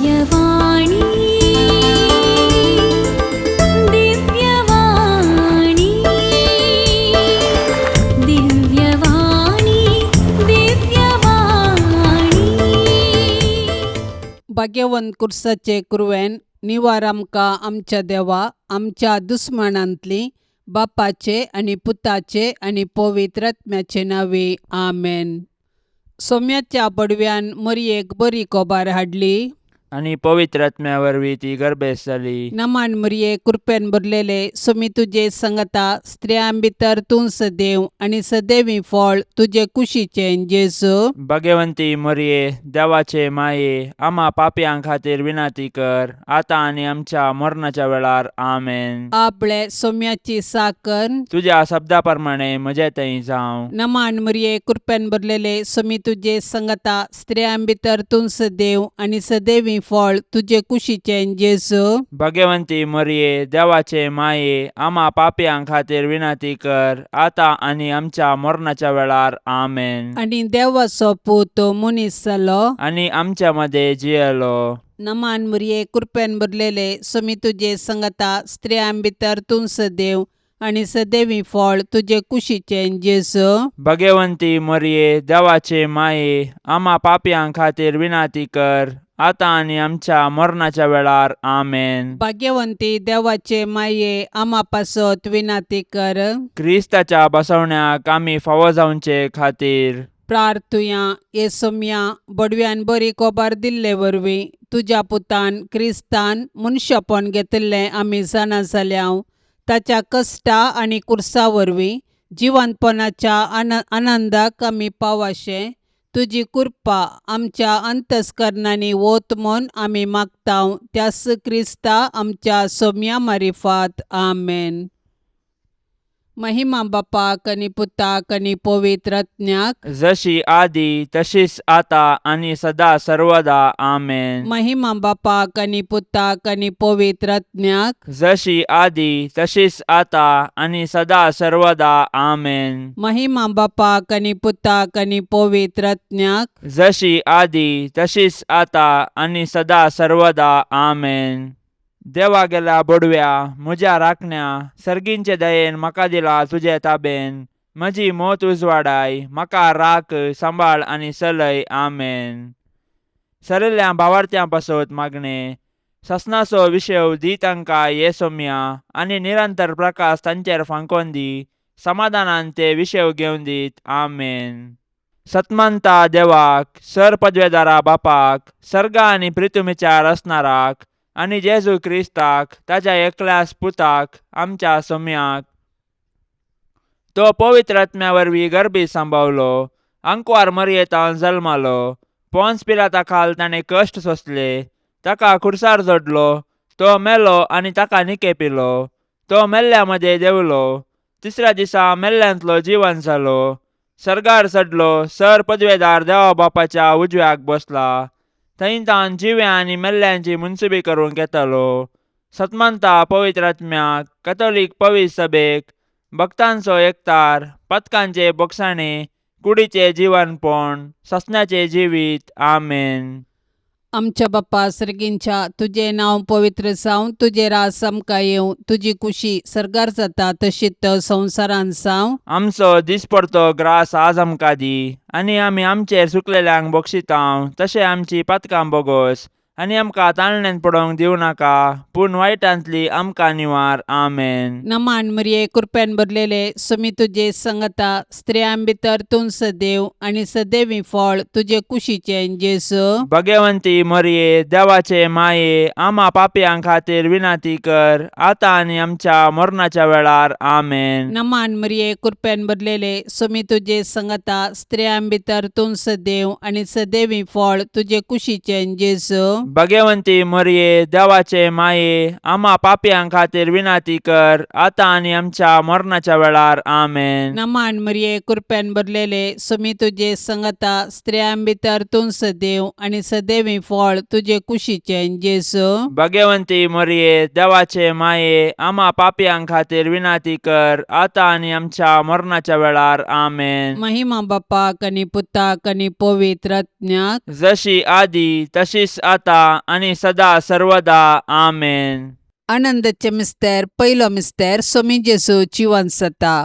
दिव्यवाणी, दिव्यवाणी, दिव्यवाणी, दिव्यवाणी. भाग्यवंत कुर्साचे कुरवेन निवार आमकां आमच्या देवा आमच्या दुस्मानांतली बापाचे आनी पुताचे आनी पवित्र आत्म्याचे नांवे आमेन. सोम्याच्या बडव्यान मरयेक बरी कोबार हाडली आनी पवित्र आत्म्या वरवीं ती गर्भेस्त जाली. नमान मरये, कृपेन भरलेले, सोमी तुजे संगता, स्त्रियां भितर तूं सदैव आनी सदैवी फळ तुजे कुशीचें जेजू. भगवंती मरये, देवाचे माये, आमा पापयां खातीर विनंती कर, आतां आनी आमच्या मरणाच्या वेळार. आमेन. आपले सोम्याची साकर तुज्या शब्दा प्रमाणे म्हजे थंय जावं. नमान मरये, कृपेन भरलेले, सोमी तुजे संगता, स्त्रियां भितर तूं सदैव आनी सदैवी फळ तुजे कुशीचें जेजू. भगवंती मरये, देवाचे माये, आमा पापयां खातीर विनंती कर, आतां आनी आमच्या मरणाच्या वेळार. आमेन. आनी देवाचो पूत मनीस जालो आनी आमच्या मदें जियेलो. नमान मरये, कृपेन भरलेले, सोमी तुजे संगता, स्त्रियां भितर तूं सदैव आनी सदैवी फळ तुजे कुशीचें जेजू. भगवंती मरये, देवाचे माये, आमा पापयां खातीर विनंती कर, आतां आनी आमच्या मरणाच्या वेळार. आमेन. भाग्यवंती देवाचे माये, आमा पासत विनंती कर. क्रिस्ताच्या बसवण्याक आमी फावो जावचे खातीर प्रार्थुया. ये सोम्या, बडव्यान बरी कोबार दिल्ले वरवीं तुज्या पुतान क्रिस्तान मनशापण घेतिल्लें आमी जाणा जाल्या. ताच्या कश्टा आनी कुर्सा वरवीं जिवंतपणाच्या आनंदाक आमी पावाशें तुजी कृपा आमच्या अंतस्करणांनी वत म्हूण आमी मागता, त्यास क्रिस्ता आमच्या सोम्या मारिफात. आमेन. महिमा बापाक आनी पुताक आनी पवित्र आत्म्याक. जशी आदी तशीच आता आनी सदा सर्वदा. आमेन. महिमा बापाक आनी पुताक आनी पवित्र आत्म्याक. जशी आदी तशीच आता आनी सदा सर्वदा. आमेन. महिमा बापाक आनी पुताक आनी पवित्र आत्म्याक. जशी आदी तशीच आता आनी सदा सर्वदा. आमेन. देवा गेल्या बोडव्या म्हज्या राखण्या, सर्गींचे दयेन म्हाका दिला तुजे ताबेन. म्हजी मोत उजवाडाय, म्हाका राख, सांबाळ आनी चलय. आमेन. सरिल्ल्या भावार्थ्यां पासत मागणें. ससनाचो विशय दी तांकां ये सोम्या आनी निरंतर प्रकाश तांचेर फांकोन दी. समाधानान ते विशय घेवन दीत. आमेन. सतमंता देवाक, सर पदवेदारा बापाक, सर्गा आनी प्रितुमीच्या रचणाराक आनी जेजू क्रिस्ताक ताज्या एकल्याच पुताक आमच्या सोम्याक, तो पवित्र आत्म्या वरवीं गर्भी सांबावलो, आंकवार मरयेतान जल्मालो, पोन्स पिलाता खाल ताणें कश्ट सोंसले, ताका खुर्सार जोडलो, तो मेलो आनी ताका निकेपिलो, तो मेल्ल्या मदें देंवलो, तिसऱ्या दिसा मेल्ल्यांतलो जिवन जालो, सर्गार चडलो, सर पदवेदार देवा बापाच्या उजव्याक बसला, थंय तान जिव्या आनी मेल्ल्यांची मुनसुबी करूंक येतालो. सतमंता पवित्र आत्म्याक, कथोलीक पवित्र सभेक, भक्तांचो एकतार, पथकांचे बोगसाणे, कुडीचे जिवनपण, ससनाचें जिवीत. आमेन. आमच्या बाप्पा सर्गींच्या, तुजें नांव पवित्र जावं, तुजें राज आमकां येवं, तुजी कुशी सर्गार जाता तशीच संवसारांत जावं. आमचो दिसपडतो ग्रास आज आमकां दी आनी आमी आमचेर चुकलेल्यांक बक्षितांव तशें आमची पातकां बोगोस आनी आमकां ताळण्यान पडोवंक दिवं नाका, पूण वायटांतली आमकां निवार. आमेन. नमान मरिये, कृपेन भरलेले, सुमी तुजे संगता, स्त्रियां भितर तूं सदैव आनी सदैवी फळ तुजे कुशीचें जेजू. भगवंती मरिये, देवाचे माये, आमा पापयां खातीर विनंती कर, आतां आनी आमच्या मरणाच्या वेळार. आमेन. नमान मरिये, कृपेन भरलेले, सुमी तुजे संगता, स्त्रियां भितर तूं सदैव आनी सदैवी फळ तुजे कुशीचें जेजू. भगवंती मरिये, देवाचे माये, आमा पापयां खातीर विनंती कर, आतां आनी आमच्या मरणाच्या वेळार. आमेन. नमान मरिये, कृपेन भरलेले, सुमी तुजे संगता, स्त्रियां भितर तूं सदैव आनी सदैवी फळ तुजे कुशीचें जेजू. भगवंती मरिये, देवाचे माये, आमा पापयां खातीर विनंती कर, आतां आनी आमच्या मरणाच्या वेळार. आमेन. महिमा बापाक आनी पुताक आनी पवित्र आत्म्याक. जशी आदी तशीच आता आतां आनी सदा सर्वदा. आमेन. आनंदाचे मिस्तेर. पयलो मिस्तेर, सोमी जेजू जिवन जाता.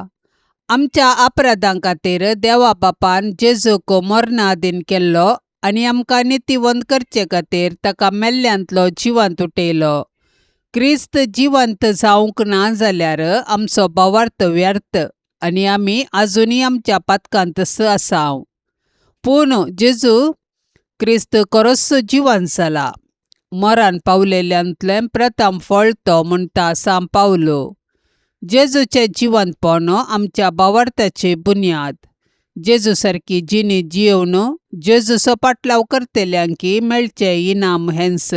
आमच्या अपराधां खातीर देवा बापान जेजूक मरणाधीन केल्लो आनी आमकां नितीवंत करचे खातीर ताका मेल्ल्यांतलो जिवंत उठयलो. क्रिस्त जिवंत जावंक ना जाल्यार आमचो भावार्थ व्यर्थ आनी आमी आजुनूय आमच्या पातकांतच आसा. पूण जेजू क्रिस्त खरोच जिवंत जाला, मरण पावलेल्यांतलें प्रथम फळ तो म्हणटा सांव पावलो. जेजूचें जिवंतपण आमच्या भावार्थाची बुन्याद. जेजू सारकी जिणी जियोवन जेजूचो पाटलाव करतल्यांकी मेळचें इनाम हेंच.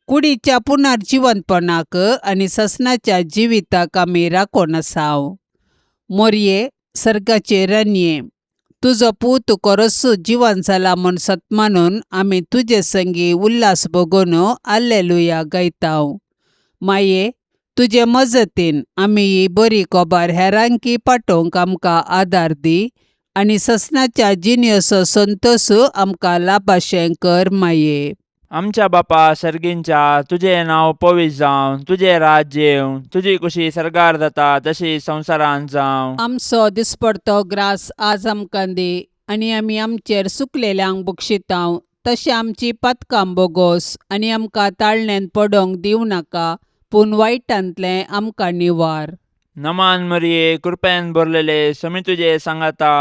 कुडीच्या पुनर्जिवंतपणाक आनी ससनाच्या जिविताक आमी राखून आसाव. मोरये, सर्गाचे राणये, तुजो पूत खरोच जिवन जाला म्हूण सत मानून आमी तुजे संगी उल्हास भोगून आल्लेलुया गायताव. माये, तुजे मजतीन आमी ही बरी खबर हेरांकी पाठोवंक आमकां आदार दी आनी ससनाच्या जिणेचो संतोश आमकां लाभाशें कर माये. आमच्या बापा सर्गींच्या, तुजें नांव पवित्र जावं, तुजें राज्य येवं, तुजी कुशी सर्गार जाता तशी संवसारांत जावं. आमचो दिसपडतो ग्रास आज आमकां दी आनी आमी आमचेर सुकलेल्यांक बक्षितांव तशें आमची पातकां बोगोस आनी आमकां ताळण्यांत पडोंक दिवं नाका, पूण वायटांतलें आमकां निवार. नमान मरिये, कृपेन भरलेले, समी तुजे सांगाता,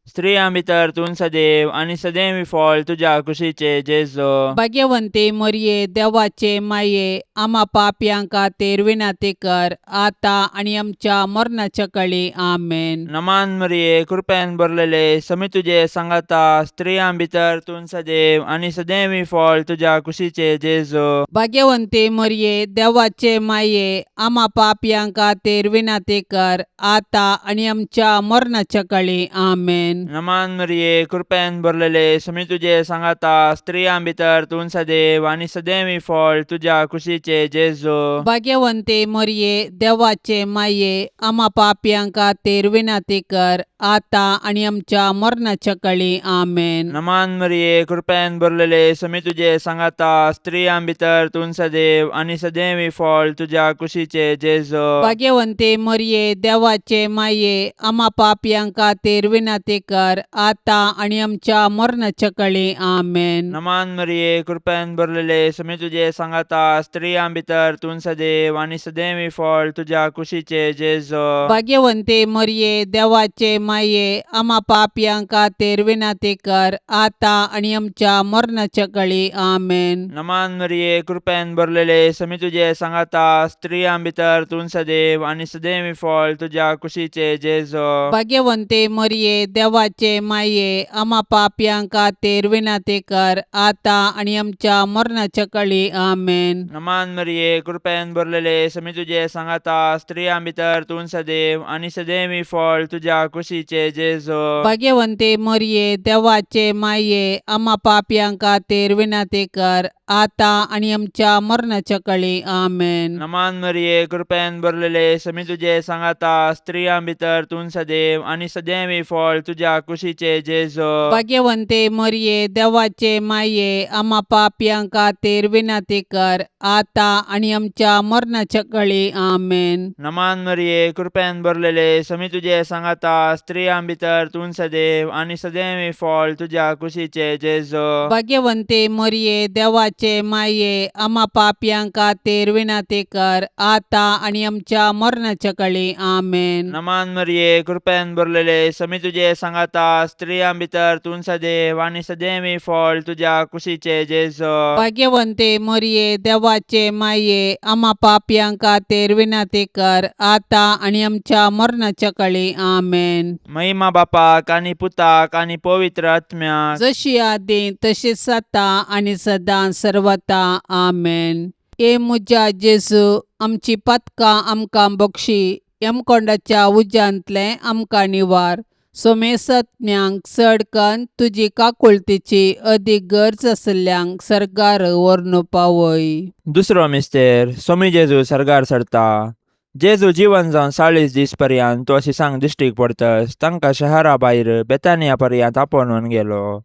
स्त्रियां भितर तूं सदैव आनी सदैव फळ तुज्या कुशीचे जेजो. भाग्यवंती मरये, देवाचे माये, आमा पापयां खातीर विनंती कर, आतां आनी आमच्या मरणाच्या कळी. आमेन. नमान मरिये, कृपेन भरलेले, समी तुजे सांगाता, स्त्रियां भितर तूं सदैव आनी सदैव फळ तुज्या कुशीचे जेजो. भाग्यवंती मरये, देवाचे माये, आमा पापयां खातीर विनंती कर, आतां आनी आमच्या मरणाच्या कळी. आमेन. नमान मरिये, कृपेन भरलेले, समी तुजे सांगाता, स्त्रियां भितर तूं सदैव आनी सदैव फळ तुज्या कुशीचे जेजो. भाग्यवंती मरये, देवाचे माये, आमा पापयां खातीर विनंती कर, आतां आनी आमच्या मरणाच्या कळी. आमेन. नमान मरिये, कृपेन भरलेले, समी तुजे सांगाता, स्त्रियां भितर तूं सदैव आनी सदैव फळ तुज्या कुशीचे जेजो. भाग्यवंती मरये, देवाचे माये, आमा पापयां खातीर विनंती कर, आतां आनी आमच्या मरणाच्या कळी. आमेन. नमान मरिये, कृपेन भरलेले, समी तुजे सांगाता, स्त्रियां भितर तूं सदैव आनी सदैव फळ तुज्या कुशीचे जेजो. भाग्यवंती मरये, देवाचे माये, आमा पापयां खातीर विनंती कर, आतां आनी आमच्या मरणाच्या कळी. आमेन. नमान मरिये, कृपेन भरलेले, समी तुजे सांगाता, स्त्रियां भितर तूं सदैव आनी सदैव फळ तुज्या कुशीचे जेजो. भाग्यवंती मरये, देवाचे माये, आमा पापयां खातीर विनंती कर, आतां आनी आमच्या मरणाच्या कळी. आमेन. नमान मरिये, कृपेन भरलेले, समी तुजे सांगाता, स्त्रियां भितर तूं सदैव आनी सदैव फळ तुज्या कुशीचे जेजो. भाग्यवंती मरये, देवाचे माये, आमा पापयां खातीर विनंती कर, आतां आनी आमच्या मरणाच्या कळी. आमेन. नमान मरिये, कृपेन भरलेले, समी तुजे सांगाता, स्त्रियां भितर तूं सदैव आनी सदैव फळ तुज्या कुशीचे जेजो. भाग्यवंती मरये, देवाचे माये, आमा पापयां खातीर विनंती कर, आतां आनी आमच्या मरणाच्या कळी. आमेन. नमान मरिये, कृपेन भरलेले, समी तुजे सांगाता, स्त्रियां भितर तूं सदैव आनी सदैव फळ तुज्या कुशीचे जेजो. भाग्यवंती मरये, देवाचे माये, आमा पापयां खातीर विनंती कर, आतां आनी आमच्या मरणाच्या कळी. आमेन. नमान मरिये, कृपेन भरलेले, समी तुजे सांगाता, स्त्रियां भितर तूं सदैव आनी सदैव फळ तुज्या कुशीचे जेजो. भाग्यवंती मरये, देवाचे माये, आमा पापयां खातीर विनंती कर, आतां आनी आमच्या मरणाच्या कळी. आमेन. महिमा बापाक आनी पुताक आनी पवित्र आत्म्याक, जशी आदी तशीच आतां आनी सदां सर्वता. आमेन. ए म्हज्या जेजू, आमची पातकां आमकां बक्षी, यमकोंडाच्या उज्यांतलें आमकां निवार, सोमेसत्म्यांक चड कन्न तुजी काकुळतीची अदीक गरज आशिल्ल्यांक सर्गार व्हरून पावय. दुसरो मिस्तेर, सोमी जेजू सर्गार सरता. जेजू जिवन जावन 40 दीस पर्यंत तो शिसांक दिश्टीक पडतस तांकां शहरा भायर बेतानिया पर्यंत आपोवन गेलो.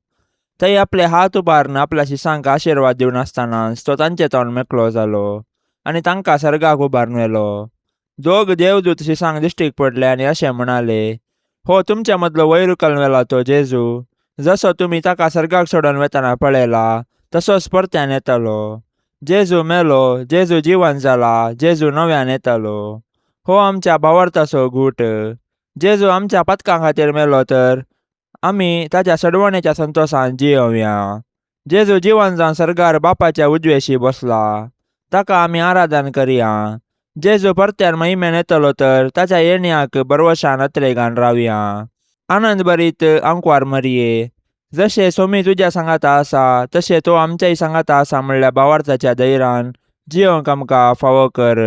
थंय आपले हात उबारून आपल्या शिसांक आशिर्वाद दिवन आसतनाच तो तांचे तोंड मेकळो जालो आनी तांकां सर्गाक उबारून व्हेलो. दोग देवदूत शिसांक दिश्टीक पडले आनी अशें म्हणाले, हो तुमच्या मदलो वयर उखलून व्हेला तो जेजू, जसो तुमी ताका सर्गाक सोडून वेतना पळयला तसोच परत्यान येतलो. जेजू मेलो, जेजू जिवन जाला, जेजू नव्यान येतलो. हो आमच्या भावार्थाचो गूट. जेजू आमच्या पातकां खातीर मेलो तर आमी ताच्या सडवणेच्या संतोशान जियोवया. जेजू जिवन जावन सर्गार बापाच्या उजवेशी बसला, ताका आमी आराधन करया. जेजू परत्यान महिमेन येतलो तर ताच्या येण्याक बरवशान अत्रेगान रावया. आनंद भरीत आंकवार मरये, जशें सोमी तुज्या सांगाता आसा तशें तो आमच्याय सांगाता आसा म्हणल्या भावार्थाच्या धैरान जियोंक आमकां फावो कर.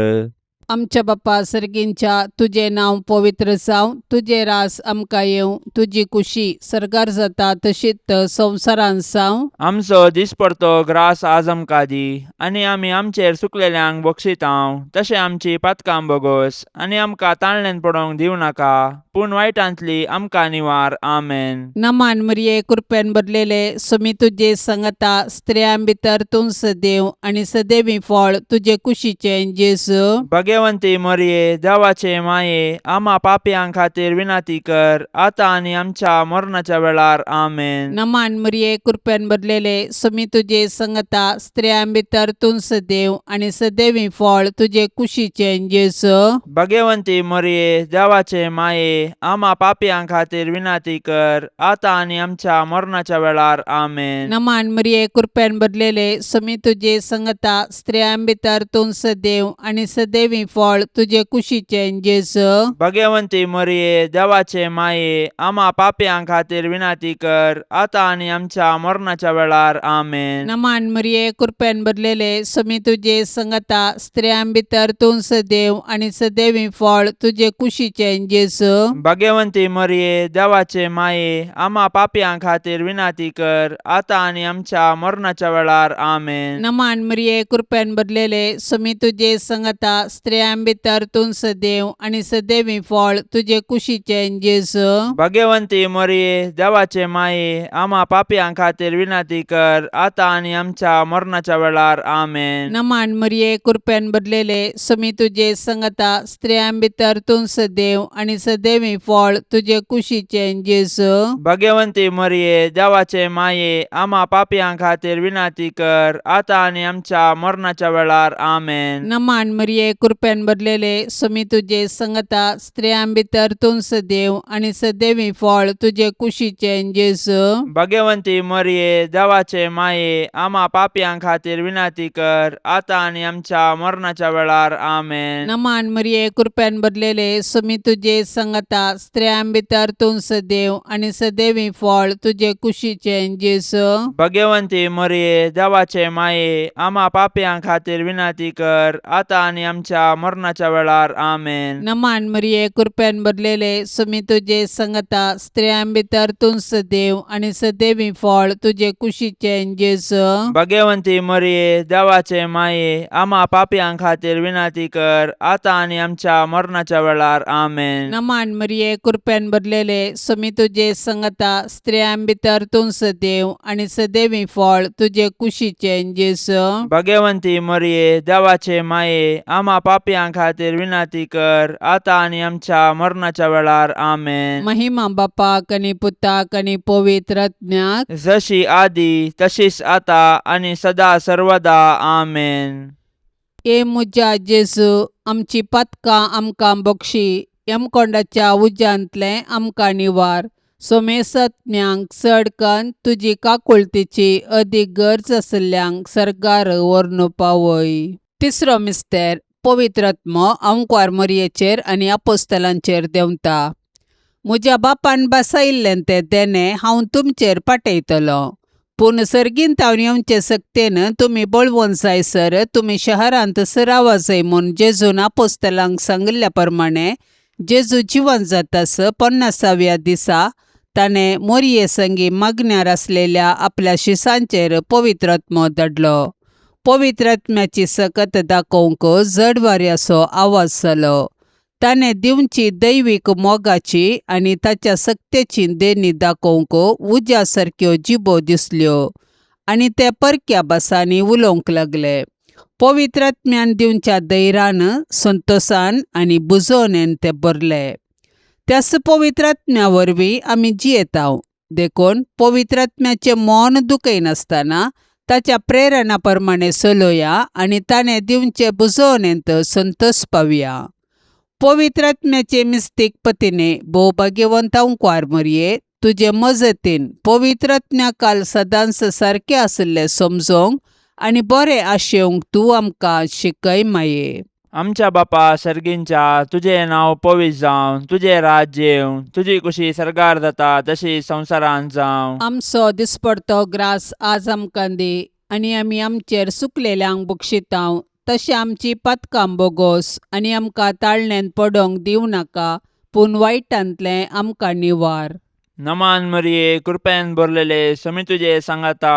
आमच्या बाप्पा सर्गींच्या, तुजें नांव पवित्र जावं, तुजें रास आमकां येवं, तुजी कुशी सर्गार जाता तशीच संवसारांत जावं. आमचो दिसपडतो ग्रास आज आमकां दी आनी आमी आमचेर सुकलेल्यांक बक्षितांव तशें आमची पातकां बोगोस आनी आमकां ताळण्यान पडोवंक दिवं नाका, पूण वायटांतली आमकां निवार. आमेन. नमान मरिये, कृपेन भरलेले, सुमी तुजे संगता, स्त्रियां भितर तूं सदैव आनी सदैवी फळ तुजे कुशीचें जेजू. भगवंती मरये, देवाचे माये, आमा पापयां खातीर विनंती कर, आतां आनी आमच्या मरणाच्या वेळार. आमेन. नमान मरिये, कृपेन भरलेले, सुमी तुजे संगता, स्त्रियां भितर तूं सदैव आनी सदैवी फळ तुजे कुशीचें जेजू. भगवंती मरये, देवाचे माये, आमा पापयां खातीर विनंती कर, आतां आनी आमच्या मरणाच्या वेळार. आमेन. नमान मरिये, कृपेन भरलेले, सुमी तुजे संगता, स्त्रियां भितर तूं सदैव आनी सदैवी फळ तुजे कुशीचें जेजू. भगवंती मरये, देवाचे माये, आमा पापयां खातीर विनंती कर, आतां आनी आमच्या मरणाच्या वेळार. आमेन. नमान मरिये, कृपेन भरलेले, सुमी तुजे संगता, स्त्रियां भितर तूं सदैव आनी सदैवी फळ तुजे कुशीचें जेजू. भगवंती मरये, देवाचे माये, आमा पापयां खातीर विनंती कर, आतां आनी आमच्या मरणाच्या वेळार. आमेन. नमान मरिये, कृपेन भरलेले, सुमी तुजे संगता, स्त्रियां भितर तूं सदैव आनी सदैवी फळ तुजे कुशीचें जेजू. भगवंती मरये, देवाचे माये, आमा पापयां खातीर विनंती कर, आतां आनी आमच्या मरणाच्या वेळार. आमेन. नमान मरिये, कृपेन भरलेले, सुमी तुजे संगता, स्त्रियां भितर तूं सदैव आनी सदैवी फळ तुजे कुशीचें जेजू. भगवंती मरये, देवाचे माये, आमा पापयां खातीर विनंती कर, आतां आनी आमच्या मरणाच्या वेळार. आमेन. नमान मरिये, कृपेन भरलेले, सुमी तुजे संगता, स्त्रियां भितर तूं सदैव आनी सदैवी फळ तुजे कुशीचें जेजू. भगवंती मरये, देवाचे माये, आमा पापयां खातीर विनंती कर, आतां आनी आमच्या मरणाच्या वेळार. आमेन. नमान मरिये, कृपेन भरलेले, सुमी तुजे संगता, स्त्रियां भितर तूं सदैव आनी सदैवी फळ तुजे कुशीचें जेजू. भगवंती मरये, देवाचे माये, आमा पापयां खातीर विनंती कर, आतां आनी आमच्या मरणाच्या वेळार. आमेन. नमान मरिये, कृपेन भरलेले, सुमी तुजे संगता, स्त्रियां भितर तूं सदैव आनी सदैवी फळ तुजे कुशीचें जेजू. भगवंती मरये, देवाचे माये, आमा पापयां खातीर विनंती कर, आतां आनी आमच्या मरणाच्या वेळार. आमेन. नमान मरिये, कृपेन भरलेले, सुमी तुजे संगता, स्त्रियां भितर तूं सदैव आनी सदैवी फळ तुजे कुशीचें जेजू. भगवंती मरये, देवाचे माये, आमा पापयां खातीर विनंती कर, आतां आनी आमच्या मरणाच्या वेळार. आमेन. महिमा बापाक आनी पुताक आनी पवित्र आत्म्याक, जशी आदी तशीच आता आनी सदा सर्वदा. आमेन. ए म्हज्या जेजू, आमची पातकां आमकां बक्षी, यमकोंडाच्या उज्यांतलें आमकां निवार, सोमेसत्म्यांक चड कन्न तुजी काकुळतीची अदीक गरज आशिल्ल्यांक सर्गार व्हरून पावय. तिसरो मिस्तेर, पवित्र आत्मो आंकवार मरयेचेर आनी आपोस्तलांचेर देंवता. म्हज्या बापान बसयिल्लें तें देणें हांव तुमचेर पाठयतलो, पूण सर्गींत हांव येवचे सक्तेन तुमी बळवंत जायसर तुमी शहरांत सरावा जाय म्हूण जेजून आपोस्तलांक सांगिल्ल्या प्रमाणे, जेजू जिवन जातास 50व्या दिसा ताणें मोरये संगी मागण्यार आसलेल्या आपल्या शिसांचेर पवित्र आत्मो धाडलो. पवित्र आत्म्याची सकत दाखोवंक जड वाऱ्याचो आवाज जालो. ताणें दिवची दैवीक मोगाची आनी ताच्या सक्तेची देणी दाखोवंक उज्या सारक्यो जिबो दिसल्यो आनी ते परक्या भासांनी उलोवंक लागले. पवित्र आत्म्यान दिवच्या धैर्यान, संतोसान आनी बुजोवणेन ते भरले. त्याच पवित्र आत्म्या वरवीं आमी जियेतांव. देखून पवित्र आत्म्याचें मन दुखयनासतना ताच्या प्रेरणा प्रमाणें चलोया आनी ताणें दिवचे बुजोवणेंत संतोस पावया. पवित्र आत्म्याचे मिस्तीक पतीने भोव भाग्यवंत अंकवार मरये, तुजे मजतीन पवित्र आत्म्या काल सदांच सारकें आशिल्लें समजोंक आनी बरें आशेवंक तूं आमकां शिकय माये. आमच्या बापा सर्गींच्या, तुजें नांव पवित्र जावं, तुजें राज्य येवं, तुजी कुशी सर्गार जाता तशी संवसारांत जावं. आमचो दिसपडतो ग्रास आज आमकां दी आनी आमी आमचेर सुकलेल्यांक बक्षितांव तशें आमची पातकां बोगोस आनी आमकां ताळण्यांत पडोंक दिवं नाका, पूण वायटांतलें आमकां निवार. नमान मरिये, कृपेन भरलेले, समी तुजे सांगाता,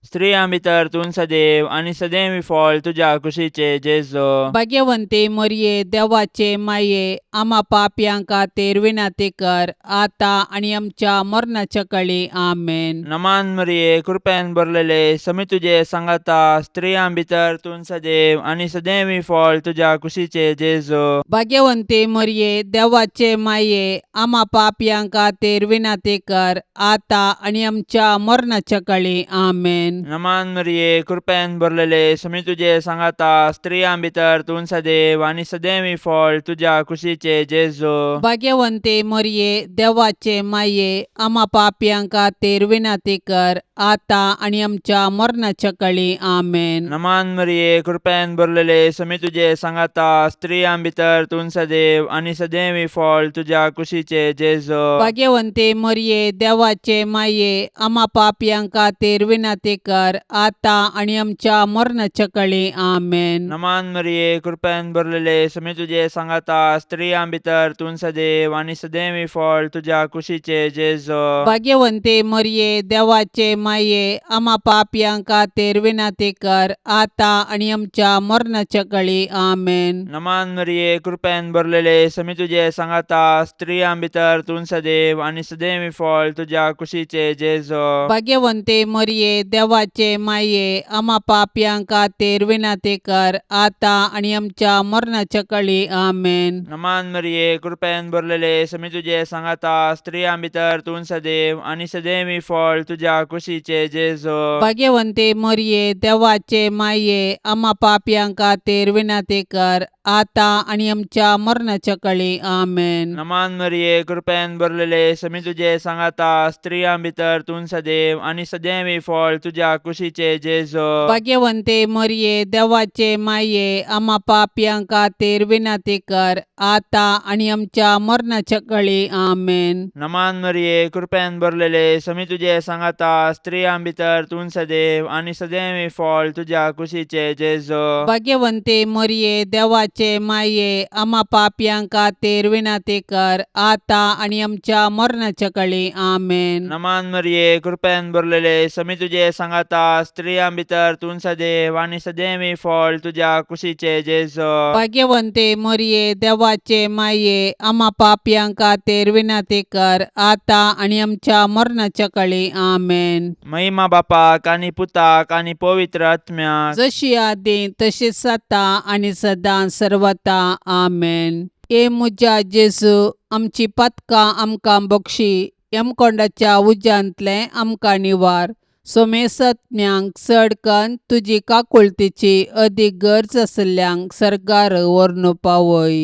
स्त्रियां भितर तूं सदैव आनी सदैव फळ तुज्या कुशीचे जेजो. भाग्यवंती मरये, देवाचे माये, आमा पापयां खातीर विनंती कर आतां आनी आमच्या मरणाच्या कळी. आमेन. नमान मरिये, कृपेन भरलेले, समी तुजे सांगाता, स्त्रियां भितर तूं सदैव आनी सदैव फळ तुज्या कुशीचे जेजो. भाग्यवंती मरये, देवाचे माये, आमा पापयां खातीर विनंती कर आतां आनी आमच्या मरणाच्या कळी. आमेन. नमान मरिये, कृपेन भरलेले, समी तुजे सांगाता, स्त्रियां भितर तूं सदैव आनी सदैव फळ तुज्या कुशीचे जेजो. भाग्यवंती मरये, देवाचे माये, आमा पापयां खातीर विनंती कर आतां आनी आमच्या मरणाच्या कळी. आमेन. नमान मरिये, कृपेन भरलेले, समी तुजे सांगाता, स्त्रियां भितर तूं सदैव आनी सदैव फळ तुज्या कुशीचे जेजो. भाग्यवंती मरये, देवाचे माये, आमा पापयां खातीर विनंती कर आतां आनी आमच्या मरणाच्या कळी. आमेन. नमान मरिये, कृपेन भरलेले, समी तुजे सांगाता, स्त्रियां भितर तूं सदैव आनी सदैव फळ तुज्या कुशीचे जेजो. भाग्यवंती मरये, देवाचे माये, आमा पापयां खातीर विनंती कर आतां आनी आमच्या मरणाच्या कळी. आमेन. नमान मरिये, कृपेन भरलेले, समी तुजे सांगाता, स्त्रियां भितर तूं सदैव आनी सदैव फळ तुज्या कुशीचे जेजो. भाग्यवंती मरये, देवाचे माये, आमा पापयां खातीर विनंती कर आतां आनी आमच्या मरणाच्या कळी. आमेन. नमान मरिये, कृपेन भरलेले, समी तुजे सांगाता, स्त्रियां भितर तूं सदैव आनी सदैव फळ तुज्या कुशीचे जेजो. भाग्यवंती मरये, देवाचे माये, आमा पापयां खातीर विनंती कर आतां आनी आमच्या मरणाच्या कळी. आमेन. नमान मरिये, कृपेन भरलेले, समी तुजे सांगाता, स्त्रियां भितर तूं सदैव आनी सदैव फळ तुज्या कुशीचे जेजो. भाग्यवंती मरये, देवाचे माये, आमा पापयां खातीर विनंती कर आतां आनी आमच्या मरणाच्या कळी. आमेन. नमान मरिये, कृपेन भरलेले, समी तुजे सांगाता, स्त्रियां भितर तूं सदैव आनी सदैव फळ तुज्या कुशीचे जेजो. भाग्यवंती मरये, देवाचे माये, आमा पापयां खातीर विनंती कर आतां आनी आमच्या मरणाच्या कळी. आमेन. नमान मरिये, कृपेन भरलेले, समी तुजे सांगाता, स्त्रियां भितर तूं सदैव आनी सदैव फळ तुज्या कुशीचे जेजो. भाग्यवंती मरये, देवाचे माये, आमा पापयां खातीर विनंती कर आतां आनी आमच्या मरणाच्या कळी. आमेन. महिमा बापाक आनी पुताक आनी पवित्र आत्म्याक, जशी आदी तशीच आतां आनी सदां सर्वता. आमेन. ए म्हज्या जेजू, आमची पातकां आमकां बक्षी, यमकोंडाच्या उज्यांतलें आमकां निवार, सोमेसत्म्यांक चड कन्न तुजी काकुळतीची अदीक गरज आशिल्ल्यांक सर्गार व्हरून पावय.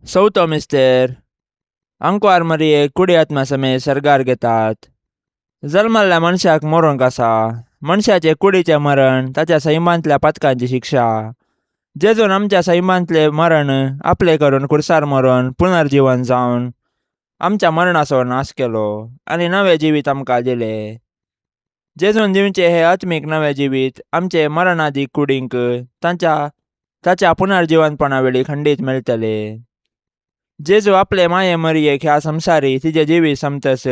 चवथो मिस्तेर. आंकवार मरियेक कुडी आत्मा समेत सर्गार घेतात. जल्मल्ल्या मनशाक मरूंक आसा. मनशाचे कुडीचें मरण ताच्या सैमांतल्या पातकांची शिक्षा. जेजून आमच्या सैमांतलें मरण आपलें करून खुर्सार मरून पुनर्जिवन जावन आमच्या मरणाचो नाश केलो आनी नवें जिवीत आमकां दिलें. जेजून दिवचें हें आत्मीक नवें जिवीत आमचे मरणादी कुडींक तांच्या ताच्या पुनर्जिवनपणा वेळी खंडीत मेळटलें. जेजू आपले माये मरियेक ह्या संवसारी तिजें जिवीत समतस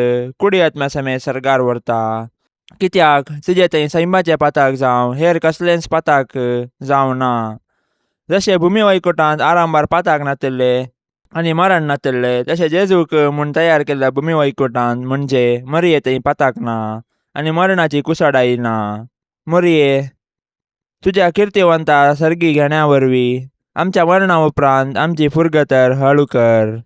कुडी आत्म्या समेत सर्गार व्हरता, कित्याक तिजें थंय सैमाचें पाताक जावं हेर कसलेंच पाताक जावं ना. जशें भुमी वैकुटांत आरंभार पाताक नातिल्लें आनी मरण नातल्ले तशें जेजूक म्हूण तयार केल्ल्या भूमी वैकुटान म्हणजे मरिये थंय पाताक ना आनी मरणाची कुसाडाय ना. मरिये, तुज्या किर्तिवंता सर्गी घेण्या वरवीं आमच्या मरणा उपरांत आमची फुरगतर हळू कर.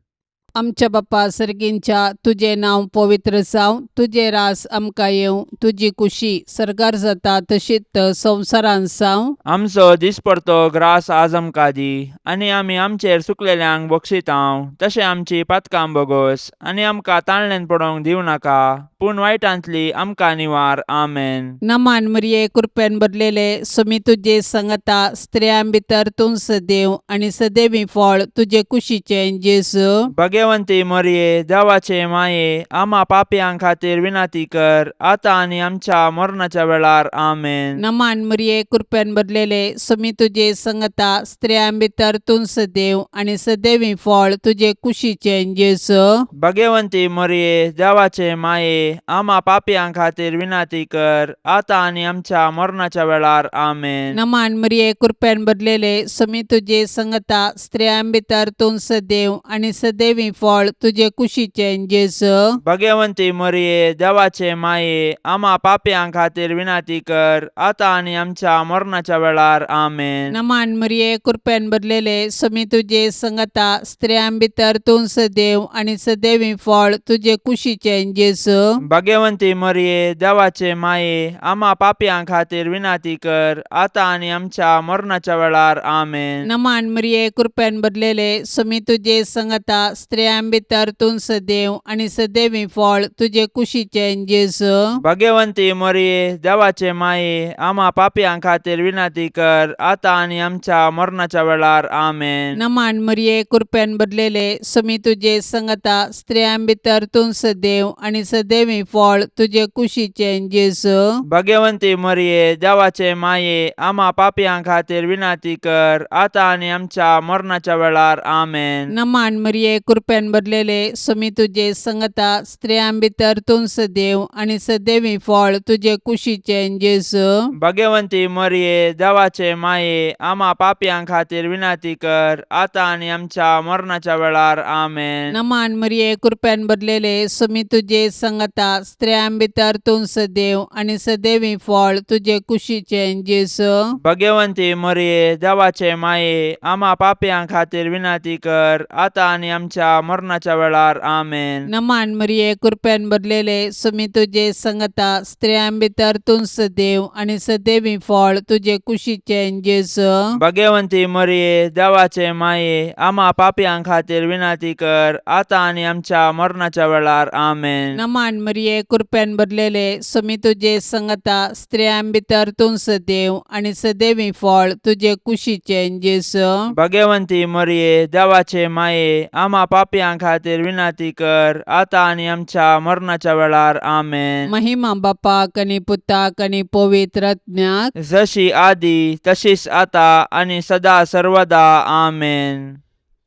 आमच्या बापा सर्गींच्या तुजें नांव पवित्र जावं, तुजें रास आमकां येवं, तुजी कुशी सर्गार जाता तशीच संवसारांत जावं. आमचो दिसपडतो ग्रास आज आमकां दी आनी आमी आमचेर सुकलेल्यांक बक्षितांव तशें आमची पातकां बोगोस आनी आमकां ताणल्यान पडोवंक दिवं नाका पूण वायटांतली आमकां निवार. आमेन. नमान मरिये, कृपेन भरलेले, सुमी तुजे संगता, स्त्रियां भितर तूं सदैव आनी सदैवी फळ तुजे कुशीचें जेजू. भगवंती मरिये, देवाचे माये, आमा पापयां खातीर विनंती कर आतां आनी आमच्या मरणाच्या वेळार. आमेन. नमान मरिये, कृपेन भरलेले, सुमी तुजे संगता, स्त्रियां भितर तूं सदैव आनी सदैवी फळ तुजे कुशीचें जेजू. भगवंती मरिये, देवाचे माये, आमा पापयां खातीर विनंती कर आतां आनी आमच्या मरणाच्या वेळार. आमेन. नमान मरिये, कृपेन भरलेले, सुमी तुजे संगता, स्त्रियां भितर तूं सदैव आनी सदैवी फळ तुजे कुशीचें जेजू. भगवंती मरिये, देवाचे माये, आमा पापयां खातीर विनंती कर आतां आनी आमच्या मरणाच्या वेळार. आमेन. नमान मरिये, कृपेन भरलेले, सुमी तुजे संगता, स्त्रियां भितर तूं सदैव आनी सदैवी फळ तुजे कुशीचें जेजू. भगवंती मरिये, देवाचे माये, आमा पापयां खातीर विनंती कर आतां आनी आमच्या मरणाच्या वेळार. आमेन. नमान मरिये, कृपेन भरलेले, सुमी तुजे संगता, स्त्रियां भितर तूं सदैव आनी सदैवी फळ तुजे कुशीचें जेजू. भगवंती मरिये, देवाचे माये, आमा पापयां खातीर विनंती कर आतां आनी आमच्या मरणाच्या वेळार. आमेन. नमान मरिये, कृपेन भरलेले, सुमी तुजे संगता, स्त्रियां भितर तूं सदैव आनी सदैवी फळ तुजे कुशीचें जेजू. भगवंती मरिये, देवाचे माये, आमा पापयां खातीर विनंती कर आतां आनी आमच्या मरणाच्या वेळार. आमेन. नमान मरिये, कृपेन भरलेले, सुमी तुजे संगता, स्त्रियां भितर तूं सदैव आनी सदैवी फळ तुजे कुशीचें जेजू. भगवंती मरिये, देवाचे माये, आमा पापयां खातीर विनंती कर आतां आनी आमच्या मरणाच्या वेळार. आमेन. नमान मरिये, कृपेन भरलेले, सुमी तुजे संगता, स्त्रियां भितर तूं सदैव आनी सदैवी फळ तुजे कुशीचें जेजू. भगवंती मरिये, देवाचे माये, आमा पापयां खातीर विनंती कर आतां आनी आमच्या मरणाच्या वेळार. आमेन. नमान मरिये, कृपेन भरलेले, सुमी तुजे संगता, स्त्रियां भितर तूं सदैव आनी सदैवी फळ तुजे कुशीचें जेजू. भगवंती मरिये, देवाचे माये, आमा पापयां खातीर विनंती कर आतां आनी आमच्या मरणाच्या वेळार. आमेन. नमान मरिये, कृपेन भरलेले, सुमी तुजे संगता, स्त्रियां भितर तूं सदैव आनी सदैवी फळ तुजे कुशीचें जेजू. भगवंती मरिये, देवाचे माये, आमा पापयां खातीर विनंती कर आतां आनी आमच्या मरणाच्या वेळार. आमेन. महिमा बापाक आनी पुताक आनी पवित्र आत्म्याक. जशी आदी तशीच आता आनी सदा सर्वदा. आमेन.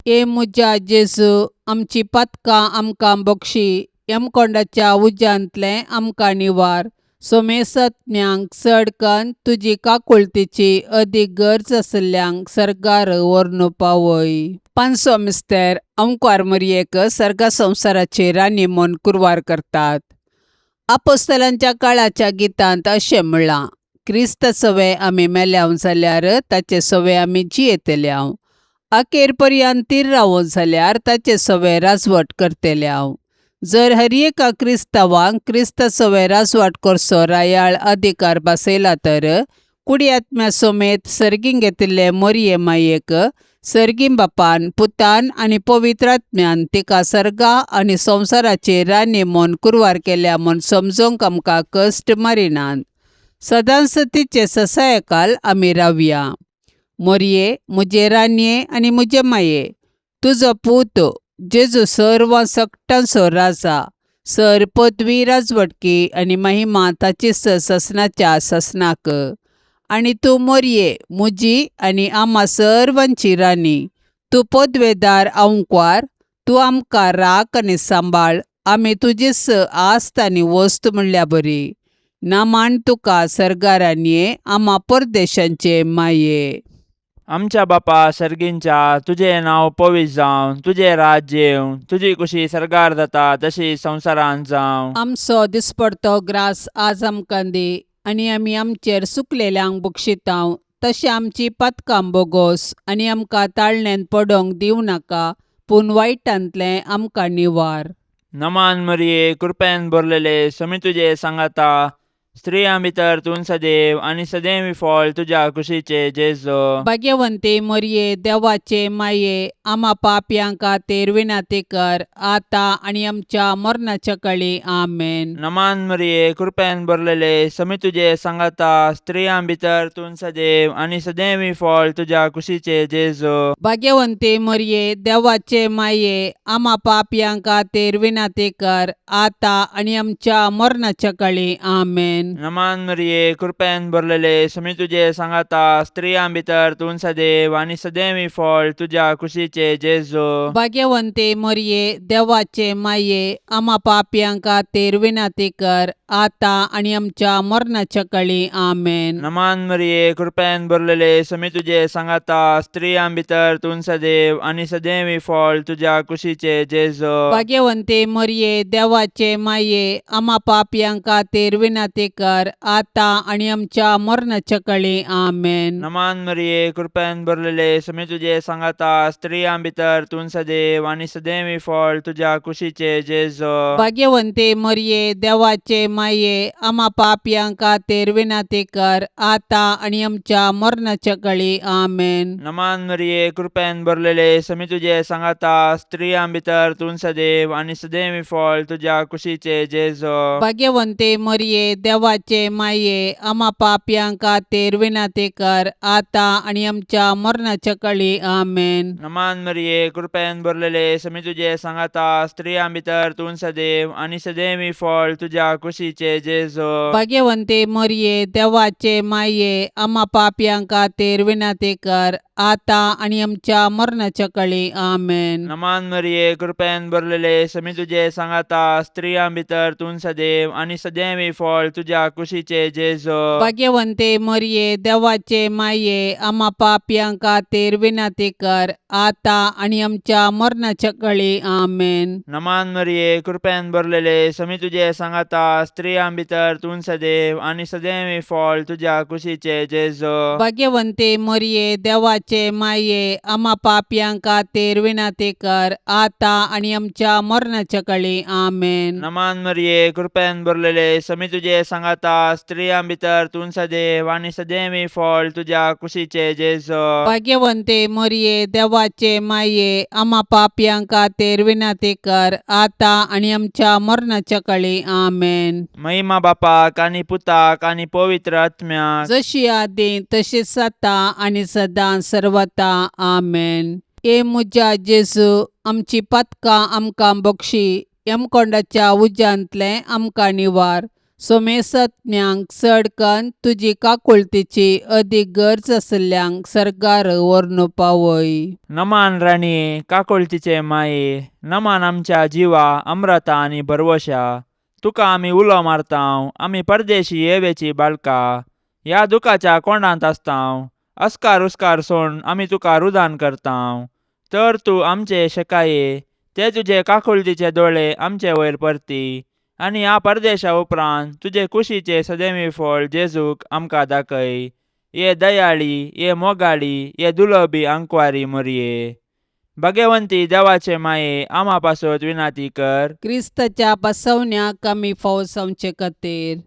ए म्हज्या जेजू, आमची पातकां आमकां बक्षी, यमकोंडाच्या उज्यांतलें आमकां निवार, सोमेसत्म्यांक चड कन्न तुजी काकुळतीची अदीक गरज आशिल्ल्यांक सर्गार व्हरून पावय. पांचसो मिस्तेर अंकवार मरयेक सर्गा संवसाराची राणी म्हूण कुरवार करतात. आपोस्तलांच्या काळाच्या गितांत अशें म्हणलां, क्रिस्त सवे आमी मेल्याव जाल्यार ताचे सवे आमी जियेतल्याव, अखेर पर्यंत तीर रावो जाल्यार ताचे सवे राजवट करतल्याव. जर हर एका क्रिस्तांवांक क्रिस्त सवे राजवाट करचो रायाळ अधिकार बसयला तर कुडी आत्म्या समेत सर्गीं घेतिल्ले मोरये मायेक सर्गीं बापान, पुतान आनी पवित्र आत्म्यान तिका सर्गा आनी संवसाराची राणी म्हूण कुरवार केल्या म्हूण समजूंक आमकां कश्ट मारिनात. सदांच तिचे ससायकाल आमी रावया. मोरये, म्हजे राणये आनी म्हजे माये, तुजो पूत जेजू सर्व सकटांचो राजा, सर पदवी, राजवटकी आनी महिमा ताची ससनाच्या ससनाक. आनी तूं मोरये, म्हजी आनी आमा सर्वांची राणी, तूं पदवेदार आंकवार, तूं आमकां राख आनी सांबाळ, आमी तुजीच आस्त आनी वस्त म्हणल्या बरी. नामान तुका सर्गारानये, आमा परदेशांचे माये. आमच्या बापा सर्गींच्या तुजें नांव पवित्र जावं, तुजें राज्य येवं, तुजी कुशी सर्गार जाता तशी संवसारांत जावं. आमचो दिसपडतो ग्रास आज आमकां दी आनी आमी आमचेर सुकलेल्यांक बक्षितांव तशें आमची पातकां बोगोस आनी आमकां ताळण्यांत पडोंक दिवं नाका पूण वायटांतलें आमकां निवार. नमान मरिये, कृपेन भरलेले, समी तुजे सांगाता, स्त्रियां भितर तूं सदैव आनी सदैव फळ तुज्या कुशीचे जेजो. भाग्यवंती मरये, देवाचे माये, आमा पापयां खातीर विनंती कर आतां आनी आमच्या मरणाच्या कळी. आमेन. नमान मरिये, कृपेन भरलेले, समी तुजे सांगाता, स्त्रियां भितर तूं सदैव आनी सदैव फळ तुज्या कुशीचे जेजो. भाग्यवंती मरये, देवाचे माये, आमा पापयां खातीर विनंती कर आतां आनी आमच्या मरणाच्या कळी. आमेन. नमान मरिये, कृपेन भरलेले, समी तुजे सांगाता, स्त्रियां भितर तूं सदैव आनी सदैव फळ तुज्या कुशीचे जेजो. भाग्यवंती मरये, देवाचे माये, आमा पापयां खातीर विनंती कर आतां आनी आमच्या मरणाच्या कळी. आमेन. नमान मरिये, कृपेन भरलेले, समी तुजे सांगाता, स्त्रियां भितर तूं सदैव आनी सदैव फळ तुज्या कुशीचे जेजो. भाग्यवंती मरये, देवाचे माये, आमा पापयां खातीर विनंती कर आतां आनी आमच्या मरणाच्या कळी. आमेन. नमान मरिये, कृपेन भरलेले, समी तुजे सांगाता, स्त्रियां भितर तूं सदैव आनी सदैव फळ तुज्या कुशीचे जेजो. भाग्यवंती मरये, देवाचे माये, आमा पापयां खातीर विनंती कर आतां आनी आमच्या मरणाच्या कळी. आमेन. नमान मरिये, कृपेन भरलेले, समी तुजे सांगाता, स्त्रियां भितर तूं सदैव आनी सदैव फळ तुज्या कुशीचे जेजो. भाग्यवंती मरये, देवाचे माये, आमा पापयां खातीर विनंती कर आतां आनी आमच्या मरणाच्या कळी. आमेन. नमान मरिये, कृपेन भरलेले, समी तुजे सांगाता, स्त्रियां भितर तूं सदैव आनी सदैव फळ तुज्या कुशीचे जेजो. भाग्यवंती मरये, देवाचे माये, आमा पापयां खातीर विनंती कर आतां आनी आमच्या मरणाच्या कळी. आमेन. नमान मरिये, कृपेन भरलेले, समी तुजे सांगाता, स्त्रियां भितर तूं सदैव आनी सदैव फळ तुज्या कुशीचे जेजो. भाग्यवंती मरये, देवाचे माये, आमा पापयां खातीर विनंती कर आतां आनी आमच्या मरणाच्या कळी. आमेन. नमान मरिये, कृपेन भरलेले, समी तुजे सांगाता, स्त्रियां भितर तूं सदैव आनी सदैव फळ तुज्या कुशीचे जेजो. भाग्यवंती मरये, देवाचे माये, आमा पापयां खातीर विनंती कर आतां आनी आमच्या मरणाच्या कळी. आमेन. नमान मरिये, कृपेन भरलेले, समी तुजे सांगाता, स्त्रियां भितर तूं सदैव आनी सदैव फळ तुज्या कुशीचे जेजो. भाग्यवंती मरये, देवाचे माये, आमा पापयां खातीर विनंती कर आतां आनी आमच्या मरणाच्या कळी. आमेन. महिमा बापाक आनी पुताक आनी पवित्र आत्म्याक, जशी आदी तशीच आतां आनी सदां सर्वता. आमेन. ए म्हज्या जेजू, आमची पातकां आमकां बक्षी, यमकोंडाच्या उज्यांतलें आमकां निवार, सोमेसत्म्यांक चड कन्न तुजी काकुळतीची अदीक गरज आशिल्ल्यांक सर्गार व्हरून पावय. नमान राणये, काकुळतीचे माये, नमान आमच्या जिवा अमृता आनी भरवशा, तुका आमी उलो मारतांव, आमी परदेशी येवेची बाळका, ह्या दुखाच्या कोंडांत आसतांव, अस्कार उस्कार सोड आमी तुका रुदान करतांव, तर तूं आमचे शेकाये ते तुजे काकुळतीचे दोळे आमचे वयर परती आनी ह्या परदेशा उपरांत तुजे कुशीचे सदैवी फळ जेजूक आमकां दाखय. ये दयाळी, ये मोगाळी, ये दुलबी आंकवारी मोरये, भगवंती देवाचे माये, आमा पासत विनाती कर. क्रिस्ताच्या बसवण्याक आमी फावो जावचे खातीर